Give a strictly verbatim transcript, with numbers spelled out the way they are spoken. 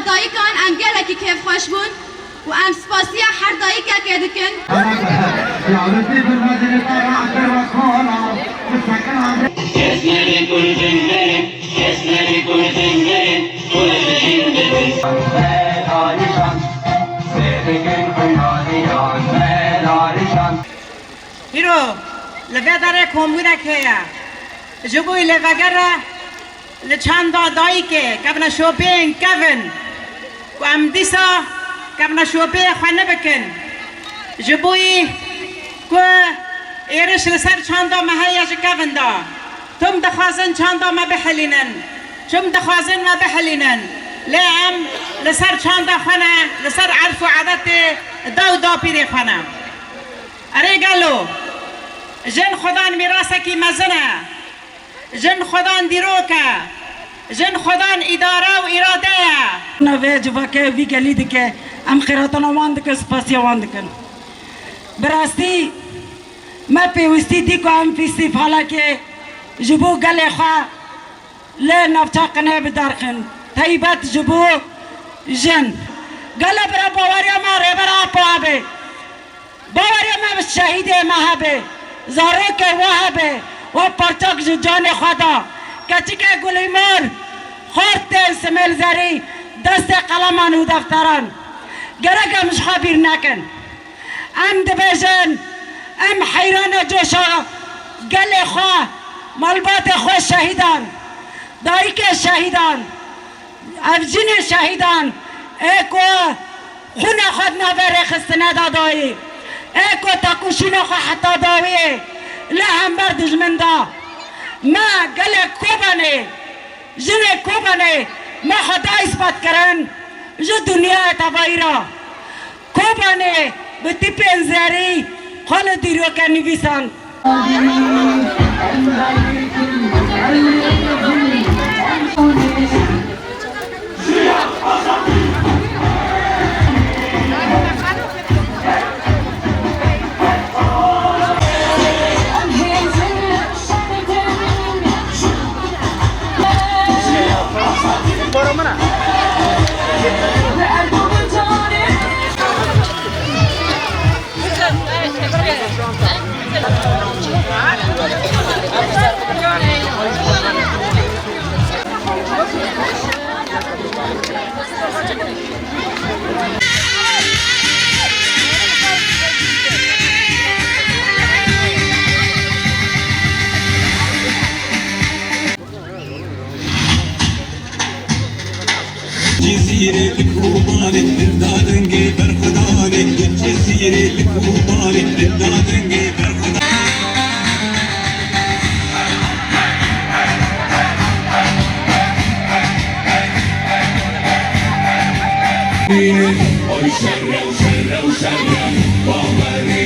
Dayikan em gelekî kêfxweş bûn û em spasiya her dayikekê dikin. Îro li vê derê komûrek heye. Ji bo wî li vegere li çanda dayikê kevneşopeyên kevin ku em dîsa kevneşopeyê xwe nebikin. Ji bo wî ku êriş li ser çanda me heye ji kevin de. Tim dixwazin çanda me bihilînin. Tim dixwazin me bihilînin. Lê em li ser çanda xwe ne, li ser erf û edetê daw dapîrê xwe ne. Erê gelo, jin xwedan mîrasekî mezin e. Jin xwedan dîrok e. Jin xwedan îdare û îrade ye. Navê civakê vî gelî dike, em xêratana wan dikin, spasiya wan dikin. Bi rastî me pêwîstî dî ku em fîstîfalekê ji bo gelê xwe li navça Qinê bidarxin. Taybet ji bo jin. Gelo bira baweriya me Rêber Apo hebe. Baweriya me bi şehîdê me hebe. Zarokê we hebe. We parçak ji canê xwe da. Keçikê gulîmor xort tên simêl zerî destê qeleman û defteran. Gerek em ji xwe bîr nekin. Em dibêjin, em heyrane coşa gelê xwe, malbatê xwe şehîdan, dayikê şehîdan, ev jinê şehîdan, ê ku xûna xwe di navê rêxistine de dayî, ê ku tekoşîna xwe heta dawiyê li hember dijmin da. Me gelê Kobanê, jinê Kobanê me xwe da îspat kirin ji dinyayê tevayî re. Kobanê bi tîpên zerî xwe li dîroke nivîsand. Cizîrê li Kobanê, hilda dengê berxwedanê, Cizîrê li Kobanê, hilda dengê berxwedanê. Oy şerre, şerre, şerre, bawerî.